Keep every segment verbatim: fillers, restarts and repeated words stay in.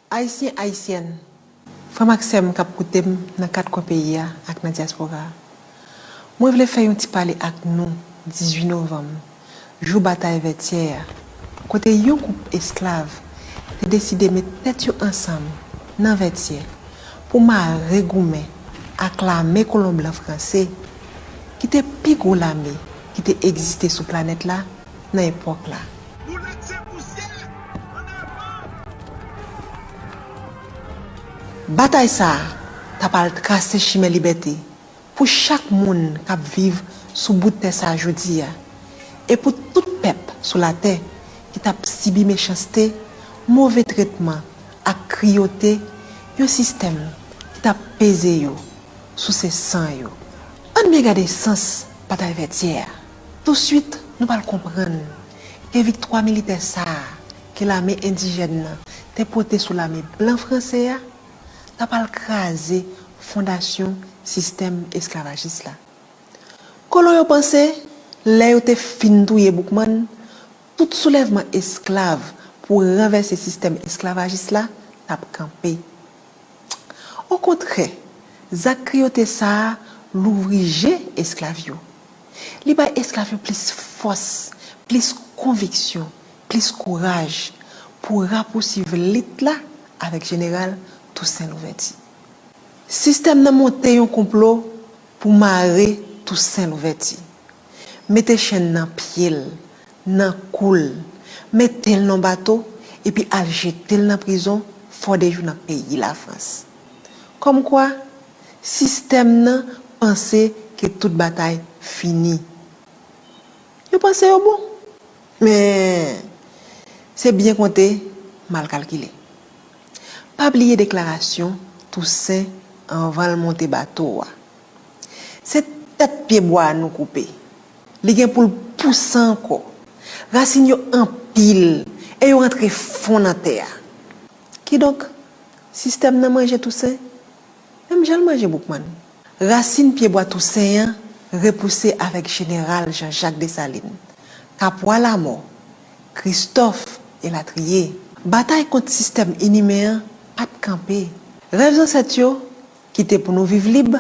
Ayisyen, Ayisyèn, frè m ak sè m k ap koute m nan kat kwen peyi a ak nan dyaspora a, mwen vle fè yon ti pale ak nou dizuit novanm, jou batay Vètyè a, kote yon gwoup esklav te deside met tèt yo ansanm nan Vètyè pou mare goumen ak lame kolon blan franse, ki te pi gwo lame ki te egziste sou planèt la nan epòk la. Batay sa a t ap al trase chimen libète pou chak moun k ap viv sou bout tè sa a jodi a, e pou tout pèp sou latè ki t ap sibi mechanste, move tretman ak kriyote yon sistèm ki t ap peze yo, souse san yo. Ann byen gade sans batay Vètyè a. Touswit, nou pral konprann ke viktwa militè sa a ke lame endijèn nan te pote sou lame blan franse a, t ap al kraze fondasyon sistèm esklavajis la. Kolon yo panse, lè yo te fin touye Boukman, tout soulèvman esklav pou ranvèse sistèm esklavajis la t ap kanpe. Okontrè, zak kriyote sa a louvri je esklav yo. Li bay esklav yo plis fòs, plis konviksyon, plis kouraj pou rapousuiv lit la avèk Jeneral Tousen Louvèti. Sistèm nan monte yon konplo pou mare Tousen Louvèti, mete chenn nan pye l, nan kou l, mete l nan bato, epi al jete l nan prizon Fòdejou nan peyi Lafrans. Kòmkwa, sistèm nan panse ke tout batay fini. Yo panse yo bon. Men, se byen konte, mal kalkile. Pa bliye deklarasyon Tousen anvan l monte bato a. Se tèt pyebwa a nou koupe. Li gen pou l pouse ankò. Rasin yo anpil e yo rantre fon nan tè a. Kidonk, sistèm nan manje Tousen, menm jan l manje Boukman. Rasin pyebwa Tousen an repouse avèk Jeneral Jean-Jacques Dessalines, Kapwa Lamò, Kristòf, elatriye. Batay kont sistèm inimen an pa t kanpe. Rèv zansèt yo, ki te pou nou viv lib,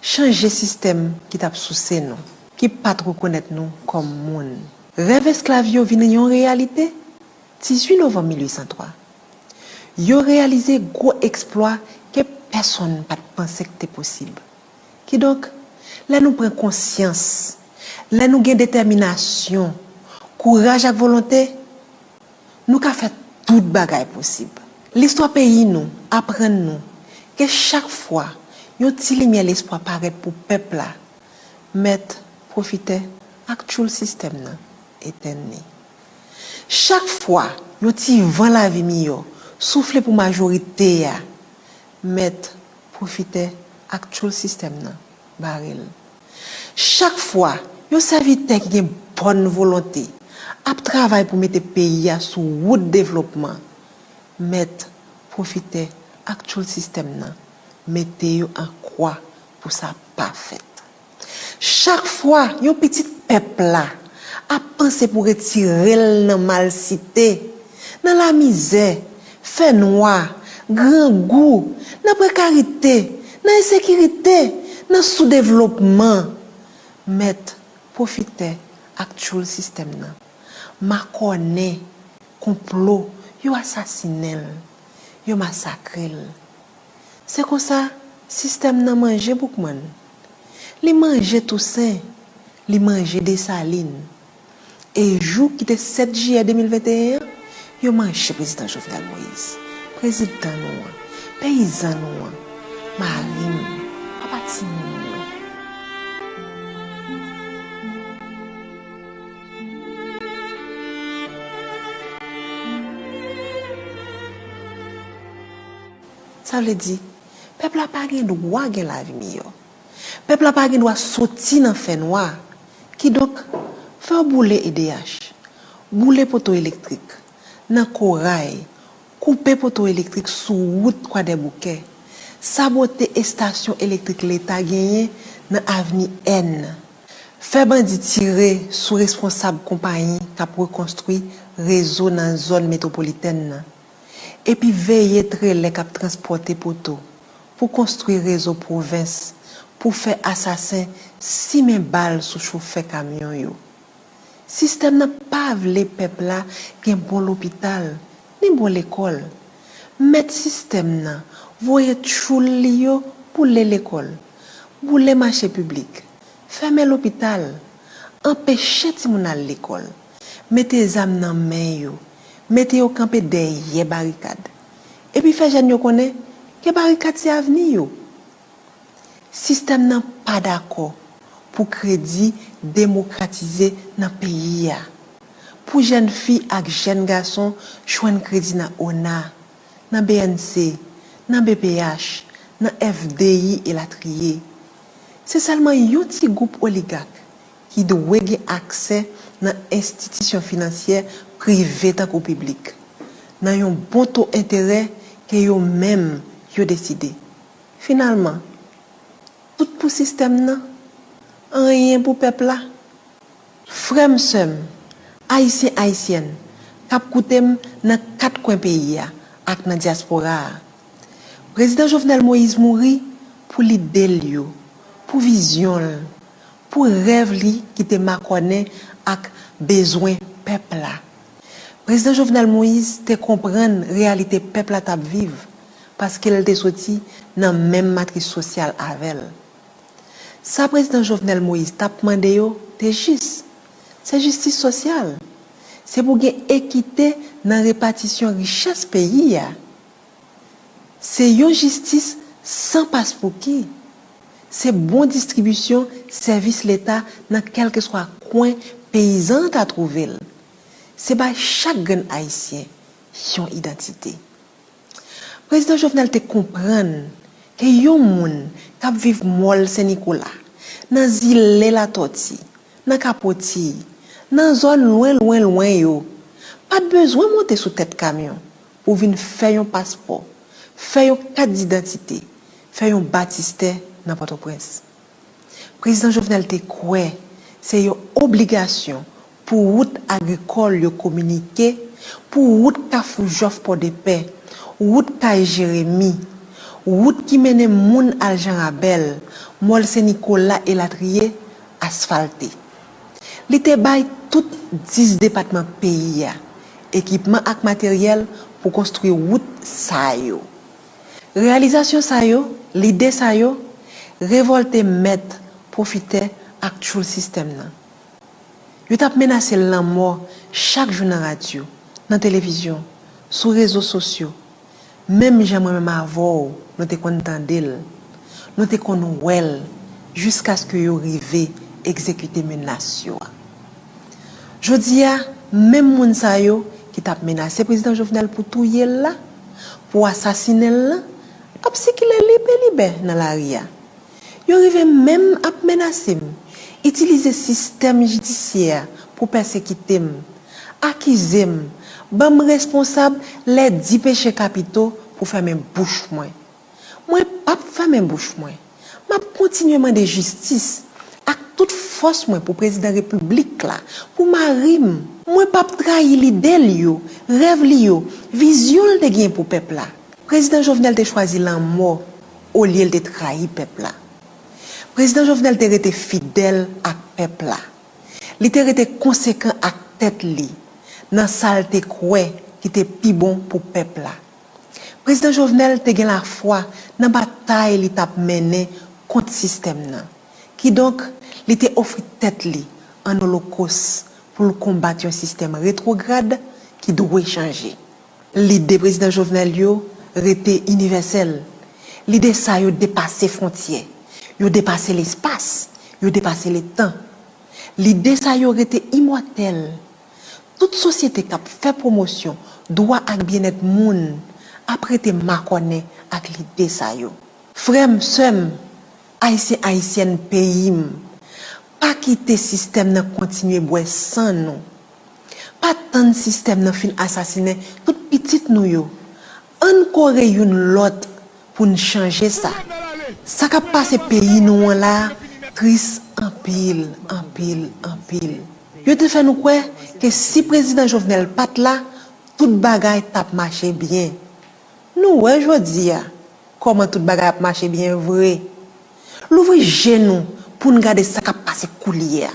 chanje sistèm ki t ap souse nou, ki pa t rekonèt nou kòm moun. Rèv esklav yo vin yon reyalite dizuit novanm mil uit san twa. Yo reyalize gwo eksplwa ke pèsonn pa t panse k te posib. Kidonk, lè nou pran konsyans, lè nou gen detèminasyon, kouraj ak volonte, nou ka fè tout bagay posib. Listwa peyi nou aprann nou ke chak fwa yon ti limyè lespwa parèt pou pèp la, mèt, pwofitè ak tchoul sistèm nan etenn li. Chak fwa yon ti van lavi miyò soufle pou majorite a, mèt, pwofitè ak tchoul sistèm nan bare l. Chak fwa yon sèvitè ki gen bòn volonte ap travay pou mete peyi a sou wout devlopman, mèt, pwofitè ak tchoul sistèm nan mete yo an kwa pou sa pa fèt. Chak fwa yon pitit pèp la ap panse pou retire l nan malsite, nan lamizè, fènwa, grangou, nan prekarite, nan ensekirite, nan soudevlopman, mèt, pwofitè ak tchoul sistèm nan makònen, konplo, yo asasinen l, yo masakre l. Se konsa, sistèm nan manje Boukman. Li manje Tousen, li manje Desalin. E jou ki te sèt jiyè de mil venteyen an, yo manje prezidan Jovenel Moïse, prezidan nou an, peyizan nou an, mari m, papa timoun yo. Sa vle di, pèp la pa gen dwa gen lavi miyò. Pèp la pa gen dwa soti nan fènwa. Kidonk, fè yo boule E D H, boule poto elektrik nan Koray, koupe poto elektrik sou wout Kwadèboukè, sabote estasyon elektrik Leta genyen nan avni N, fè bandi tire sou responsab konpayi k ap rekonstwi rezo nan zòn metwopolitèn nan, Epi veye trelè k ap transpòte poto pou konstwi rezo pwovens pou fè asasen simen bal sou chofè kamyon yo. Sistèm nan pa vle pèp la gen bon lopital, ni bon lekòl. Mèt sistèm nan voye tchoul li yo boule lekòl, boule mache piblik, fèmen lopital, anpeche timoun al lekòl, mete zam nan men yo, mete yo kanpe dèyè barikad, epi fè jèn yo konnen ke barikad se avni yo. Sistèm nan pa dakò pou kredi demokratize nan peyi a, pou jèn fi ak jèn gason jwenn kredi nan ona, nan B N C, nan B P H, nan F D I elatriye. Se sèlman yon ti gwoup oligak ki dwe gen aksè nan enstitisyon finansyè prive tankou piblik, nan yon bon to enterè ke yo menm yo deside. Finalman, tout pou sistèm nan, anyen pou pèp la. Frè m, sè m, Ayisyen, Ayisyèn k ap koute m nan kat kwen peyi a ak nan dyaspora a, Prezidan Jovenel Moïse mouri pou lide l yo, pou vizyon l, pou rèv li ki te makònen ak bezwen pèp la. Prezidan Jovenel Moïse te konprann reyalite pèp la t ap viv, paske l te soti nan menm matris sosyal avè l. Sa Prezidan Jovenel Moïse t ap mande yo te jis. Se jistis sosyal. Se pou gen ekite nan repatisyon richès peyi a. Se yon jistis san paspouki. Se bon distribisyon sèvis Leta nan kèlkeswa kwen peyizan an ta twouve l. Se bay chak grenn Ayisyen yon idantite. Prezidan Jovenel te konprann ke yon moun k ap viv Mòl Sen Nikola, nan zile Latòti, nan Kapotiy, nan zòn lwen, lwen, lwen yo, pa t bezwen monte sou tèt kamyon pou vin fè yon paspò, fè yon kat didantite, fè yon batistè nan Pòtoprens. Prezidan Jovenel te kwè se yon obligasyon pou wout agrikòl yo kominike, pou wout Kafou Jòf Pòdepè, wout Kay Jeremi, wout ki mennen moun al Jan Rabèl, Mòl Sen Nikola elatriye, asfalte. Li te bay tout dis depatman peyi a ekipman ak materyèl pou konstwi wout sa yo. Reyalizasyon sa yo, lide sa yo, revòlte mèt, pwofitè ak tchoul sistèm nan. Yo t ap menase lanmò chak jou nan radyo, nan televizyon, sou rezo sosyo, menm jan mwen menm avè w nou te konn tande l, nou te konn wè l, jiskaske yo rive egzekite menas yo a. Jodi a, menm moun sa yo ki t ap menase Prezidan Jovenel pou touye l la, pou asasinen l lan, ap sikile libelibè nan lari a. Yo rive menm ap menase m, itilize sistèm jidisyè a pou pèsekite m, akize m, ban m responsab lè di peche kapito pou fèmen bouch mwen. Mwen p ap fèmen bouch mwen. M ap kontinye mande jistis ak tout fòs mwen pou Prezidan Repiblik la, pou mari m. Mwen p ap trayi lide l yo, rèv li yo, vizyon l te gen pou pèp la. Prezidan Jovenel te chwazi lanmò olye l te trayi pèp la. Prezidan Jovenel te rete fidèl ak pèp la. Li te rete konsekan ak tèt li nan sa l te kwè ki te pi bon pou pèp la. Prezidan Jovenel te gen lafwa nan batay li t ap mennen kont sistèm nan. Kidonk, li te ofri tèt li an olokòs pou l konbat yon sistèm retwograd ki dwe chanje. Lide Prezidan Jovenel yo rete inivèsèl. Lide sa yo depase fwontyè. Yo depase lespas. Yo depase letan. Lide sa yo rete imòtèl. Tout sosyete k ap fè pwomosyon dwa ak byennèt moun ap rete makònen ak lide sa yo. Frè m, sè m, Ayisyen, Ayisyèn peyi m, pa kite sistèm nan kontinye bwè san nou. Pa tann sistèm nan fin asasinen tout pitit nou yo. Ann kore youn lòt pou n chanje sa. Sa k ap pase peyi nou an la a tris anpil, anpil, anpil. Yo te fè nou kwè ke si Prezidan Jovenel pa t la, tout bagay t ap mache byen. Nou wè jodi a kòman tout bagay ap mache byen vre. Louvri je nou pou n gade sa k ap pase koulye a.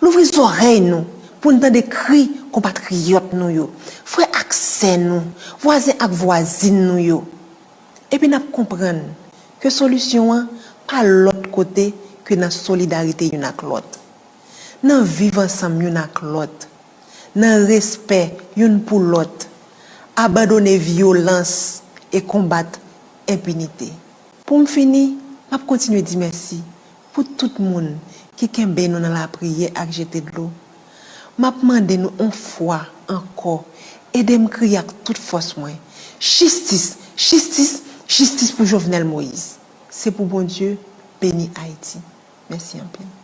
Louvri zòrèy nou pou n tande kri konpatriyòt nou yo, frè ak sè nou, vwazen ak vwazin nou yo. Epi n ap konprann ke solisyon an pa lòt kote ke nan solidarite youn ak lòt, nan viv ansanm youn ak lòt, nan respè youn pou lòt, abandone vyolans e konbat enpinite. Pou m fini, m ap kontinye di mèsi pou tout moun ki kenbe nou nan lapriyè ak jete dlo. M ap mande nou on fwa ankò, ede m kriye ak tout fòs mwen, jistis, jistis, jistis pou Jovenel Moïse. Se pou Bondye beni Ayiti. Mèsi anpil.